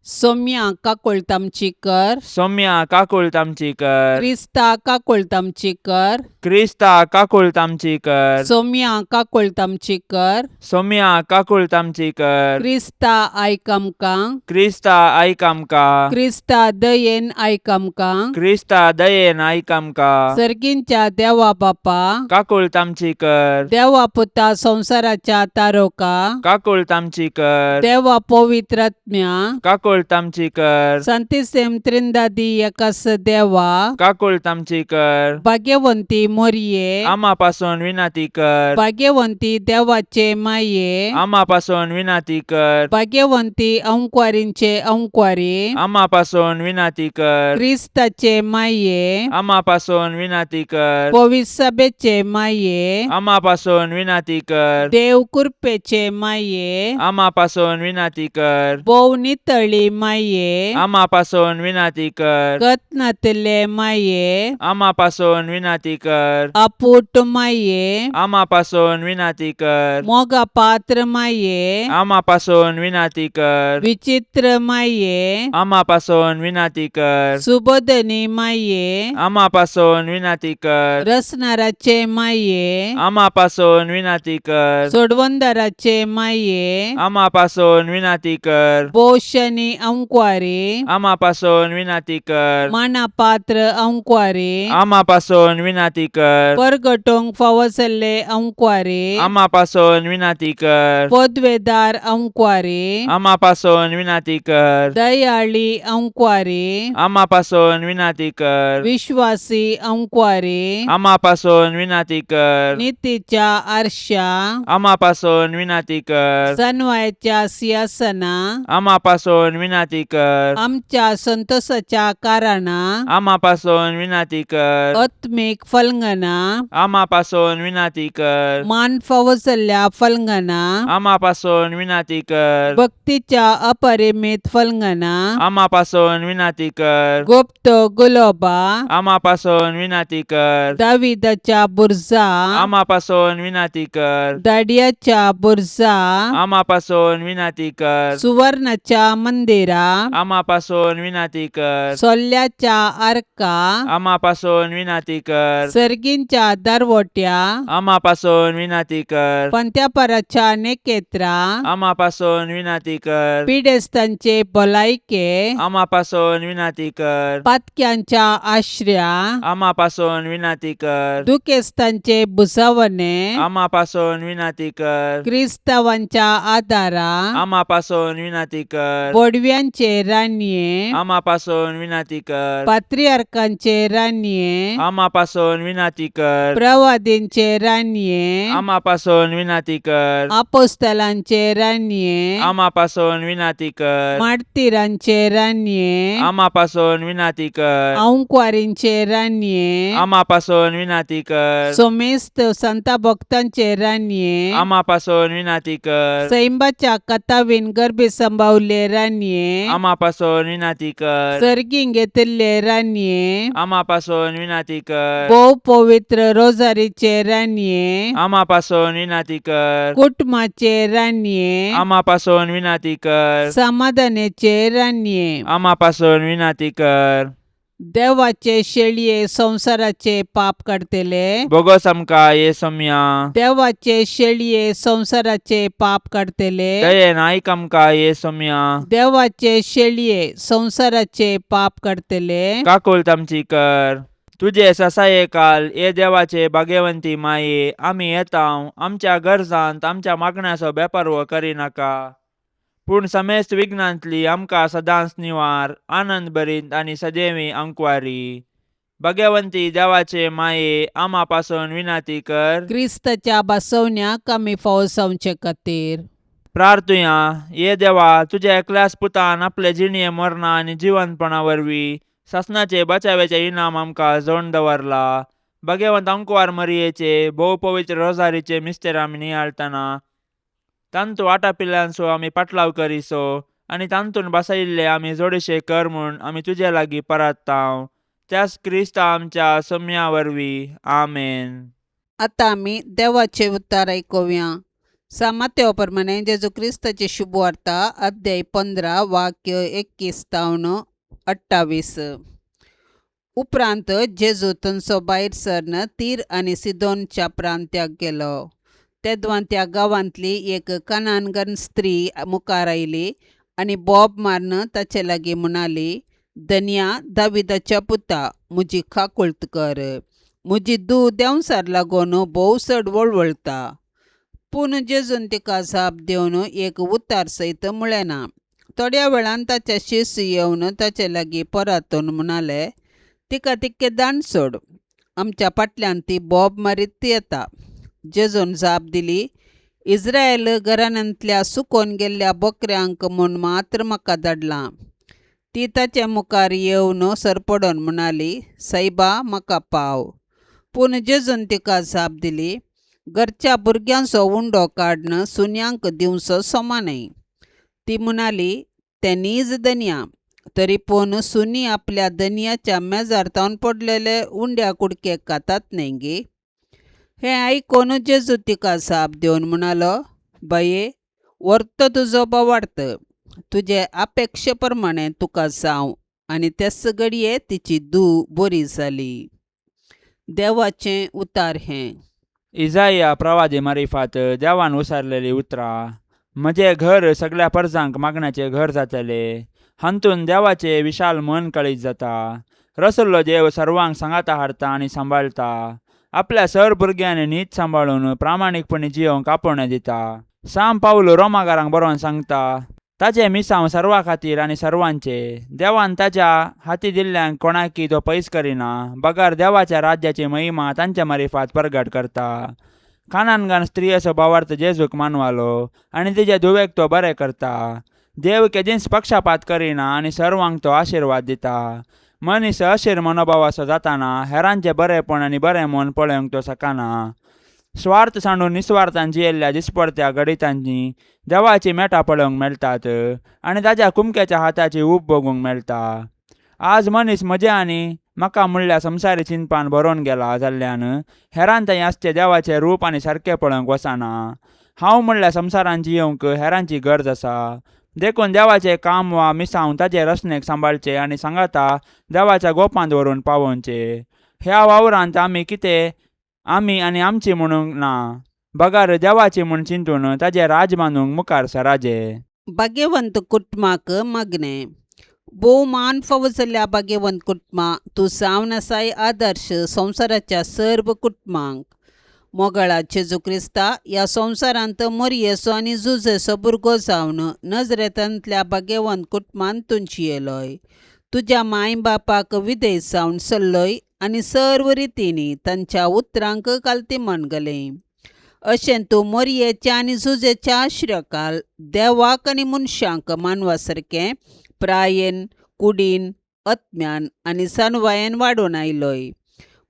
सोम्या काकुळट आमची कर. सौम्या काकुळट आमची कर. क्रिस्ता काकुळट आमची कर. क्रिस्ता काकुळट आमची कर. सोम्या काकुळट आमची कर. सौम्या काकुळट आमची कर. क्रिस्ता आयक आमकां. क्रिस्ता आयक आमकां. क्रिस्ता दयेन आयक आमकां. क्रिस्ता दयेन आयक आमकां. सर्गींच्या देवा बापा, काकुळट आमची कर. देवा पुता संवसाराच्या तारोका, काकुळट आमची कर. देवा पवित्रात्म्या, काकुळट काकुळट आमची कर. सांतिसेम त्रिंदादी एकास देवा, काकुळट आमची कर. भाग्यवंती मोरये, आमा पासून विनंती कर. भाग्यवंती देवाचे माये, आमा पासून विनंती कर. भाग्यवंती अंकवारींचे अंकवारी, आमा पासून विनंती कर. क्रिस्ताचे माये, आमा पासून विनंती कर. पविसभेचे माये, आमा पासून विनंती कर. देव कृपेचे माये, आमा पासून विनंती कर. भोव नितळी माये, आमा पासून विनंती कर. कत्नातले माये, आमा पासून विनंती कर. अपूट माये, आमा पासून विनंती कर. मोगा पात्र माये, आमा पासून विनंती कर. विचित्र माये, आमा पासून विनंती कर. सुबोधनी माये, आमा पासून विनंती कर. रसनाराचे माये, आमा पासून विनंती कर. सोडवंदाराचे माये, आमा पासून विनंती कर. पोषणी अंकवारी, आमा पासून विनंती कर. मानापात्र अंकवारी, आमा पासून विनंती कर. परगटोंक फावो जाल्ले अंकवारी, आमा पासून विनंती कर. पदवेदार अंकवारी, आमा पासून विनंती कर. दयाळी अंकवारी, आमा पासून विनंती कर. विश्वासी अंकवारी, आमा पासून विनंती कर. नितीच्या आरशा, आमा पासून विनंती कर. सनवायच्या सिंहासना, आमा पासून विनंती कर. आमच्या संतोषाच्या कारणा, आमा पासून विनंती कर. आत्मीक फलंगना, आमा पासून विनंती कर. मान फावो जाल्ल्या फलंगना, आमा पासून विनंती कर. भक्तीच्या अपरिमित फलंगना, आमा पासून विनंती कर. गुप्त गुलोबा, आमा पासून विनंती कर. दाविदाच्या बुरजा, आमा पासून विनंती कर. दाडियाच्या बुरजा, आमा पासून विनंती कर. सुवर्णाच्या मंदिरा, आमा पासून विनंती कर. सोल्ल्याच्या आर्का, आमा पासून विनंती कर. सर्गींच्या दरवट्या, आमा पासून विनंती कर. पंत्यापराच्या नेकेत्रा, आमा पासून विनंती कर. पिडेस्तांचे भलायके, आमा पासून विनंती कर. पातक्यांच्या आश्र्या, आमा पासून विनंती कर. दुखेस्तांचे भुजावणे, आमा पासून विनंती कर. क्रिस्तावांच्या आदारा, आमा पासून विनंती कर. बोडव्यांचे रानये, आमा पासून विनंती कर. पात्रियार्कांचे रानये, आमा पासून विनंती कर. प्रवादींचे रानये, आमा पासून विनंती कर. आपोस्तलांचे रानये, आमा पासून विनंती कर. मार्तिरांचे रानये, आमा पासून विनंती कर. अंकवारींचे रानये, आमा पासून विनंती कर. सोमेस्त संता भक्तांचे रानये, आमा पासून विनंती कर. सैंबाच्या कथावीन गर्भी संभावले रानये, आमा पासून विनंती कर. सर्गीं घेतिल्ले रानये, आमा पासून विनंती कर. भोव पवित्र रोजारीचे रानये, आमा पासून विनंती कर. कुटुंबाचे रानये, आमा पासून विनंती कर. समाधानाचे रानये, आमा पासून विनंती कर. देवाचे शेळये संवसाराचे पाप काडतले, बोगस आमकां ये सोम्या. देवाचे शेळये संवसाराचे पाप काडतले, दयेन आयक आमकां ये सोम्या. देवाचे शेळये संवसाराचे पाप काडतले, काकुळट आमची कर. तुजे ससाये काल ये देवाचे भाग्यवंती माये, आमी येता आमच्या गरजांत आमच्या मागण्याचो बेपारवो करिनाका, पूण समेस्त विघ्नांतली आमकां सदांच निवार, आनंद भरीत आनी सदैवी अंकवारी. भाग्यवंती देवाचे माये, आमा पासून विनंती कर. क्रिस्ताच्या बसवण्याक आमी फावो जावचे खातीर. प्रार्थुया. ये देवा, तुज्या एकल्याच पुतान आपले जिणये मरणा आनी जिवंतपणा वरवीं सासणाचे बचाव्याचे इनाम आमकां जोडून दवरला. भाग्यवंत अंकवार मरियेचे भोव पवित्र रोजारीचे मिस्तेर आमी नियाळतना तांतू आटापिल्ल्यांचो आमी पाटलाव करिसो आनी तांतून बसयिल्ले आमी जोडीशे कर म्हूण आमी तुजे लागीं परत्तांव, त्याच क्रिस्ता आमच्या सोम्या वरवीं. आमेन. आतां आमी देवाचे उतार आयकुया. सामात्या प्रमाणे जेजू क्रिस्ताची शुभवार्ता, अध्याय 15, वाक्य 21 तावन 28. उपरांत जेजू थंयचो भायर सरन तीर आनी सिदोनच्या प्रांत्याक गेलो. तेदवां त्या गांवांतली एक कनानगन स्त्री मुखार आयली आनी बोब मारून ताचे लागीं म्हणाली, धनया दाविदाच्या पुता, म्हजी काकुळट कर. म्हजी धूव देंवचार लागून भोव चड वळवळटा. पूण जेजून तिका जाप दिवन एक उतार सयत म्हळें ना. थोड्या वेळान ताचे शिश्य येवन ताचे लागीं परतून म्हणाले, तिका तितकें दाण सोड, आमच्या फाटल्यान ती बोब मारीत येता. जेजून जाप दिली, इस्रायल घराण्यांतल्या सुकोवन गेल्ल्या बकऱ्यांक म्हूण मात्र म्हाका धाडलां. ती ताचे मुखार येवन सरपडून म्हणाली, सायबा म्हाका पाव. पूण जेजून तिका जाप दिली, घरच्या भुरग्यांचो उंडो काडून सुण्यांक दिवचो समा न्हय. ती म्हणाली, तें नीज धनया, तरी पूण सुणीं आपल्या धनयाच्या मेजार तावन पडलेले उंड्या कुडके खातात न्हय गे. हें आयकून जेजू तिका जाप दिवन म्हणालो, बाये, व्हरतो तुजो भावार्थ, तुजे अपेक्षे प्रमाणें तुका जावं. आनी तेच घडये तिची धूव बरी जाली. देवाचें उतार हें. इजाया प्रवादी मारिफात देवान उसारलेली उतरां, म्हजें घर सगळ्या परजांक मागण्याचें घर जातलें. हातूंत देवाचें विशाल मन कळीत जाता. रसुल्लो देव सर्वांक सांगाता हाडता आनी सांबाळटा. आपल्या सर भुरग्यांनी नीत सांबाळून प्रामाणीकपणी जियोंक आपोवणें दिता. साम पावलो रोमागारांक बरोवन सांगता, ताचें मिसांव सर्वा खातीर आनी सर्वांचे. देवान ताच्या हाती दिल्ल्यांक कोणाकी तो पयस करिना, बगर देवाच्या राज्याची महिमा तांच्या मारिफात परगट करता. कानानगान स्त्रियेचो भावार्थ जेजूक मानवालो आनी तिजे धुवेक तो बरें करता. देव केदींच पक्षपात करिना आनी सर्वांक तो आशिर्वाद दिता. मनीस अशीर मनोभावाचो जाताना हेरांचें बरेंपण आनी बरें मन पळोवंक तो शकना. स्वार्थ सांडून निस्वार्थान जियेल्ल्या दिसपडत्या घडितांनी देवाची मेटां पळोवंक मेळटात आनी ताच्या कुमक्याच्या हाताची ऊब भोगूंक मेळटा. आज मनीस म्हजें आनी म्हाका म्हणल्या संवसारी चिंतपान भरोवन गेला जाल्ल्यान हेरान थंय आसचें देवाचें रूप आनी सारकें पळोवंक वचना. हांव म्हणल्यार संवसारान जियोवंक हेरांची गरज आसा. देखून देवाचें काम वा मिसांव ताचे रचनेक सांबाळचें आनी सांगाता देवाच्या गोपांत व्हरून पावोवचें. ह्या वावरांत आमी कितें आमी आनी आमची म्हणूंक ना, बगर देवाची म्हूण चिंतून ताचें राज बांदूंक मुखार सराजें. भाग्यवंत कुटुंबाक मागणें. भोवमान फावो जाल्ल्या भाग्यवंत कुटुंबा, तूं जावन आसाय आदर्श संवसाराच्या सर्व कुटुंबांक. मोगाळा जेजू क्रिस्ता, ह्या संवसारांत मोरयेचो आनी जुजेचो भुरगो जावन नजरेतांतल्या भाग्यवंत कुटुंबांत तूं जियेलोय. तुज्या माय बापाक विधेय जावन चल्लोय आनी सर्व रितींनी तांच्या उतरांक कालतीमन घालें. अशें तूं मोरयेच्या आनी जुजेच्या आश्रकाल देवाक आनी मनशांक मानवा सारकें प्रायेन, कुडीन, आत्म्यान आनी सनवायेन वाडून आयलोय.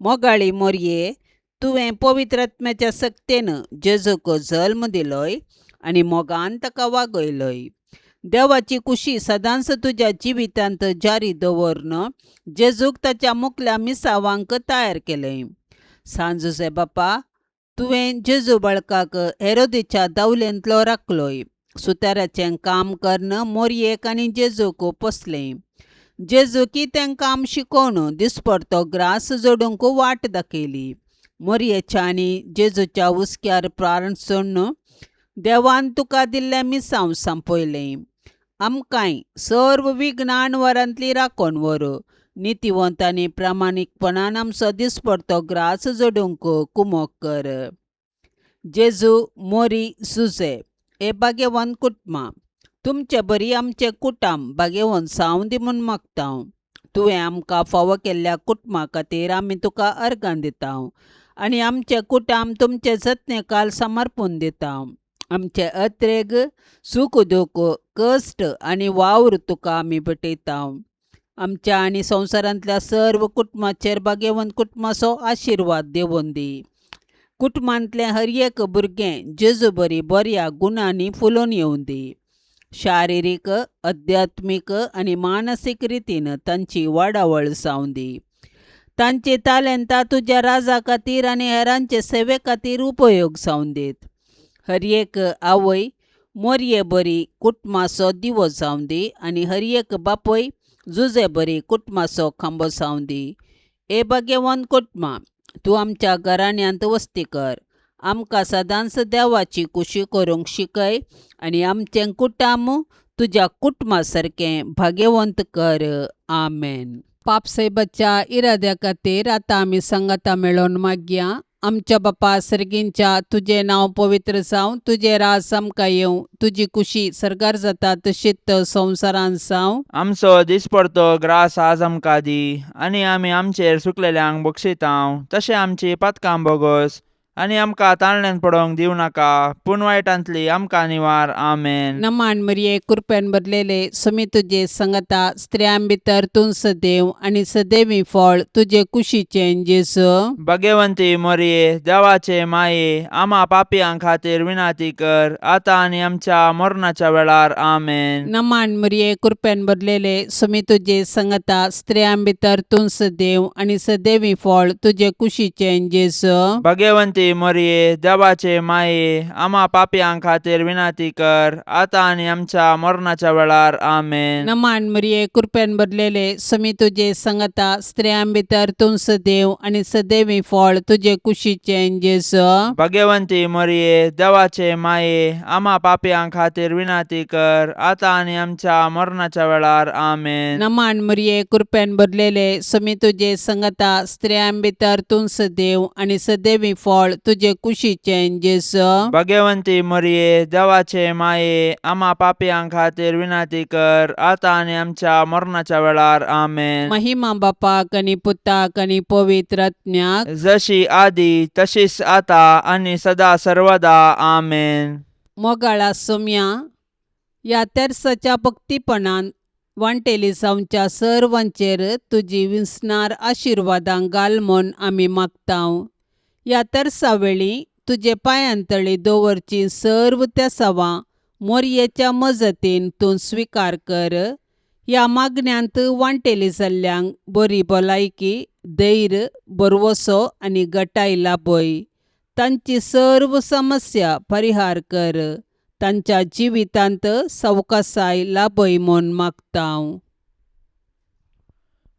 मोगाळी मोरये, तुवें पवित्र आत्म्याच्या सक्तेन जेजूक जल्म दिलोय आनी मोगान ताका वागयलोय. देवाची खुशी सदांच तुज्या जिवितांत जारी दवरून जेजूक ताच्या मुखल्या मिसावांक तयार केलें. सांजुसे बापा, तुवें जेजू बाळकाक हेरोदीच्या दावलेंतलो राखलोय. सुताराचें काम करून मोरयेक आनी जेजूक पोसलें. जेजूकी तें काम शिकोवन दिसपडतो ग्रास जोडूंक वाट दाखयली. मोरयेच्या आनी जेजूच्या हुस्क्यार प्राण सोडून देवान तुका दिल्लें मिसांव सांपयलें. आमकांय सर्व विघ्नां वरांतली राखून व्हर. नितीवंत आनी प्रामाणीकपणान आमचो दिसपडतो ग्रास जोडूंक कुमोक कर. जेजू, मोरी, सुजे हे भाग्यवंत कुटुंबां, तुमचे बरी आमचें कुटुंब भाग्यवंत जावं दी म्हूण मागता. तुवें आमकां फावो केल्ल्या कुटुंबा खातीर आमी तुका अर्गां दिता आनी आमचें कुटुंब तुमचे जतनेकाल समर्पून दिता. आमचे अत्रेग, सूख दूख, कश्ट आनी वावर तुका आमी भेटयता. आमच्या आनी संवसारांतल्या सर्व कुटुंबाचेर भाग्यवंत कुटुंबाचो आशिर्वाद देवून दी. कुटुंबांतलें हर एक भुरगें जेजू बरी बऱ्या गुणांनी फुलोवन येवं दी. शारिरीक, अध्यात्मीक आनी मानसीक रितीन तांची वाडावळ जावं दी. तांची तालेंतां तुज्या राजा खातीर आनी हेरांचे सेवे खातीर उपयोग जावं दीत. हर एक आवय मोरये बरी कुटुंबाचो दिवो जावं दी आनी हर एक बापूय जुजे बरी कुटुंबाचो खांबो जावं दी. हे भाग्यवंत कुटुंबा, तूं आमच्या घराण्यांत वस्ती कर. आमकां सदांच देवाची खुशी करूंक शिकय आनी आमचें कुटुंब तुज्या कुटुंबा सारकें भाग्यवंत कर. आमेन. पापसाहेबाच्या इराद्या खातीर आतां आमी सांगाता मेळोवन मागया. आमच्या बापा सर्गींच्या तुजें नांव पवित्र जावं, तुजें राज आमकां येवं, तुजी कुशी सर्गार जाता तशीच संवसारांत जावं. आमचो दिसपडतो ग्रास आज आमकां दी आनी आमी आमचेर सुकलेल्यांक बक्षितांव तशें आमची पातकां बोगोस आनी आमकां ताळण्यान पडोवंक दिवं नाका पूण वायटांतली आमकां निवार. आमेन. नमान मरिये, कृपेन भरलेले, समी तुजे संगता, स्त्रियां भितर तूं सदैव आनी सदैवी फळ तुजे कुशीचें जेजू. भगवंती मोरये, देवाचे माये, आमा पापयां खातीर विनाती कर आतां आनी आमच्या मरणाच्या वेळार. आमेन. नमान मरिये, कृपेन भरलेले, समी तुजे संगता, स्त्रियां भितर तूं सदैव आनी सदैवी फळ तुजे कुशीचें जेजू. भगवंती मोरये, देवाचे माये, आमा पापयां खातीर विनाती कर आतां आनी आमच्या मरणाच्या वेळार. आमेन. नमान मरिये, कृपेन भरलेले, समी तुजे संगता, स्त्रियां भितर तूं सदैव आनी सदैवी फळ तुजे कुशीचें जेजू. भगवंती मोरये, देवाचे माये, आमा पापयां खातीर विनाती कर आतां आनी आमच्या मरणाच्या वेळार. आमेन. नमान मरिये, कृपेन भरलेले, समी तुजे संगता, स्त्रियां भितर तूं सदैव आनी सदैवी फळ तुजे कुशीचें जेजू. भगवंती मोरये, देवाचे माये, आमा पापयां खातीर विनाती कर आतां आनी आमच्या मरणाच्या वेळार. आमेन. महिमा बापाक आनी पुताक आनी पवित्र आत्म्याक. जशी आदी तशीच आता आनी सदा सर्वदा. आमेन. मोगाळा सोम्या, ह्या तेर्साच्या भक्तीपणान वांटेली जावच्या सर्वांचेर तुजी विसणार आशिर्वादां घाल म्हूण आमी मागतांव. ह्या तेर्सा वेळी तुजे पांयांतळी दवरची सर्व तेसावां मोरयेच्या मजतीन तूं स्विकार कर. ह्या मागण्यांत वांटेली जाल्ल्यांक बरी भलायकी, धैर्य, भरवसो आनी गटाय लाभय. तांची सर्व समस्या परिहार कर. तांच्या जिवितांत सवकासाय लाभय म्हूण मागतांव.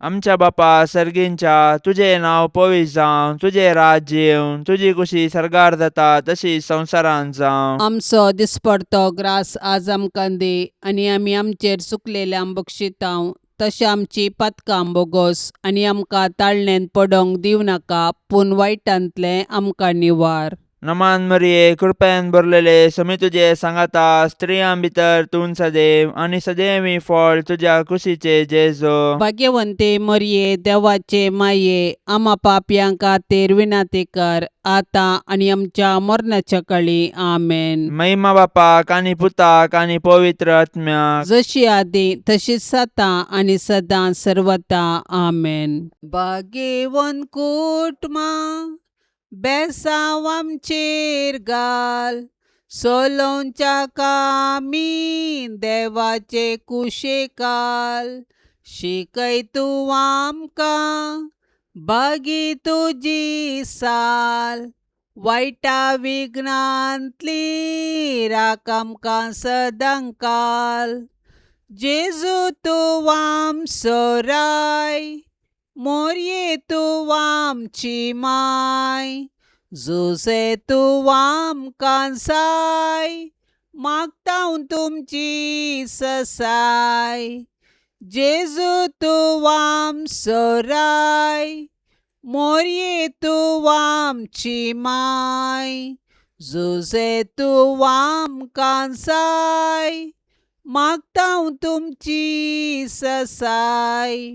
आमच्या बापा सर्गींच्या, तुजें नांव पवित्र जावं, तुजें राज्य येवं, तुजी कुशी सर्गार जाता तशी संवसारांत जावं. आमचो दिसपडतो ग्रास आज आमकां दी आनी आमी आमचेर चुकलेल्यांक बक्षितांव तशें आमची पातकां बोगोस आनी आमकां ताळणेंत पडोंक दिवं नाका पूण वायटांतलें आमकां निवार. नमान मरिये, कृपेन भरलेले, समी तुजे सांगाता, स्त्रियां भितर तूं सदैव आनी सदैवी फळ तुज्या कुशीचे जेजो. भाग्यवंते मरिये, देवाचे माये, आमा पापयां खातीर विनंती कर आतां आनी आमच्या मरणाच्या कळी. आमेन. महिमा बापाक आनी पुताक आनी पवित्र आत्म्याक. जशी आदी तशीच आतां आनी सदां सर्वता. आमेन. भाग्यवंत कुटुंबा, बेसांव आमचेर घाल, सोलोवच्या कामी देवाचे कुशेकाल, शिकय तूं आमकां बागी तुजी साल, वायटा विघ्नांतली राख आमकां सदांकाल. जेजू तूं आमचो राय, मोरये तूं आमची माय, जुसे तूं आमकां साय, मागता तुमची ससाय. जेजू तूं आमचो राय, मोरये तूं आमची माय, जुसे तूं आमकां साय, मागता तुमची ससाय.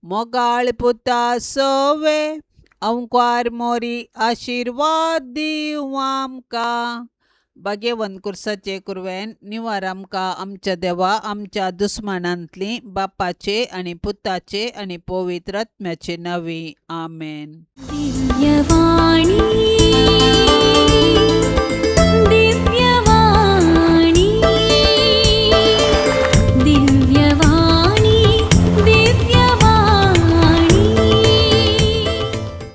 मोगाळ पुता सोवे, अंकार मोरी आशिर्वाद दिवं आमकां. भाग्यवंत कुर्साचे कुरवेन निवार आमकां आमच्या देवा आमच्या दुस्मानांतली, बापाचे आनी पुताचे आनी पवित्र आत्म्याचे नांवी. आमेन. दिव्यवाणी.